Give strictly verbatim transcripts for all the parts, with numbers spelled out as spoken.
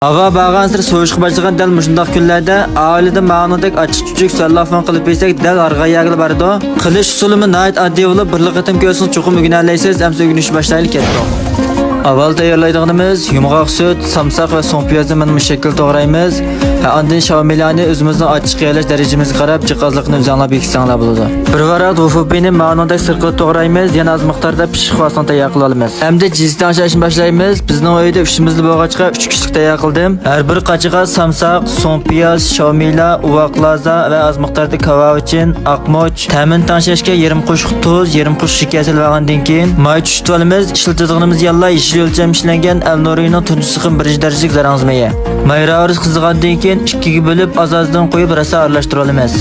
ھاۋا بارغانسېرى سوۋۇشقا باشلىغان دەل مۇشۇنداق كۈنلەردە ئائىلىدە ماڭىدەك ئاچچىق-چۈچۈك سەللاغ فوڭ قىلىپ يېسەك، دەل ھارغايدىغان يەرگىلا بارىدۇ. قىلىش ئۇسۇلىمۇ ناھايىتى ئاددىي بولۇپ، بىرلا قېتىم كۆرسىڭىز چوقۇم ئۆگىنەلەيسىز. ئەمسە ئۆگىنىشكە باشلايلى، كەتتۇق. ئاۋۋال تەييارلايدىغىنىمىز يۇمغاق سۈت، سامساق ۋە سوڭ پىيازنى مانا مۇشۇ شەكىلدە توغرايمىز. ھە، ئاندىن شاۋمىلانى ئۆزىمىزنىڭ ئاچچىق يەرلەش دەرىجىمىزگە قاراپ جىقازلىقىنى ئۆزۈڭلار بېكىتسەڭلار بولىدۇ. بىر ۋاراق ۋۇفۇپىنى مانۇدەك سىرقىراپ توغرايمىز، يەنە ئاز مىقداردا پىششىق خۇاساڭ تەييار قىلىۋالىمىز. ئەمدى جىزىنى تەڭشەشنى باشلايمىز. بىزنىڭ ئۆيدە ئۈچىمىزلا بولغاچقا، ئۈچ كىشىلىك تەييار قىلدىم. ھەر بىر قاچىغا سامساق، سوڭ پىياز، شاۋمىلا، ئۇۋاق لازا ۋە ئاز مىقداردا كاۋاۋىچىن، ئاقمۇچ، تەمىنى تەڭشەشكە يېرىم قوشۇق تۇز، يېرىم قوشۇق شېكەر سېلىۋالغاندىن كېيىن، ماي چۈشۈرتۈۋالىمىز. ئىشلىتىدىغىنىمىز يەنىلا يېشىل ئۆلچەم ئىشلەنگەن ئەلنورىنىڭ تۇنجى سىقىم بىرىنچى دەرىجىلىك زەرەڭزە مېيى. ماي راۋىرى قىزىغاندىن كېيىن، ئىككىگە بۆلۈپ، ئاز-ئازدىن قويۇپ، راسا ئارىلاشتۇرۇۋالىمىز.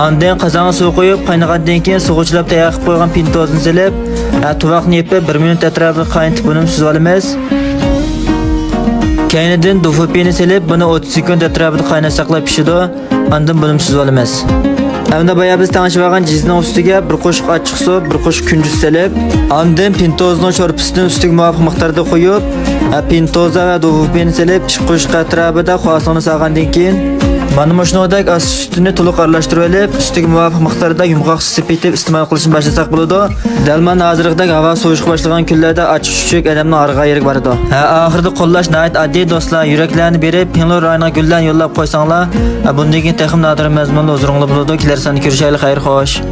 ئاندىن قازانغا سۇ قۇيۇپ، قاينىغاندىن كېيىن، سۇغا چىلاپ تەييار قىلىپ قويغان پىنتوزنى سېلىپ، ھە، تۇۋاقنى يېپىپ، بىر مىنۇت ئەتراپىدا قاينىتىپ، بۇنىمۇ سۈزۈۋالىمىز. كەينىدىن دۇفۇپىنى سېلىپ، بۇنى ئوتتۇز سېكۇنت ئەتراپىدا قايناپ ساقلاپ پىشىدۇ. ئاندىن بۇنىمۇ سۈزۈۋالىمىز. ئەمدى بايا بىز تەڭشىۋالغان جىزىنىڭ ئۈستىگە بىر قوشۇق ئاچچىق سۇ، بىر قوشۇق كۈنجۈت سېلىپ، ئاندىن پىنتوزنىڭ شورپىسىدىن ئۈستىگە مۇۋاپىق مىقداردا قۇيۇپ، ھە، پىنتوزا ۋە دۇفۇپىنى سېلىپ، ئىككى قوشۇق ئەتراپىدا خۇاسىڭنى سالغاندىن كېيىن، مانا مۇشۇنىڭدەك ئاز سۈتىنى تولۇق ئارىلاشتۇرۇۋېلىپ، ئۈستىگە مۇۋاپىق مىقداردا يۇمغاق سۈت سېپىپ ئىستېمال قىلىشنى باشلىساق بولىدۇ. دەل مانا ھازىرقىدەك ھاۋا سوۋۇشقا باشلىغان كۈنلەردە ئاچچىق-چۈچۈك ئادەمنىڭ ھارغىغان يېرىگە بارىدۇ. ھە، ئاخىرىدا قوللاش ناھايىتى ئاددىي، دوستلار. يۈرەكلەرنى بېرىپ، پىڭلۇ رايونىغا گۈللەرنى يوللاپ قويساڭلار، ھە، بۇندىن كېيىن تېخىمۇ نادىر مەزمۇنلۇق ھۇزۇرۇڭلار بولىدۇ. كېلەر ساندا كۆرۈشەيلى، خەير خوش.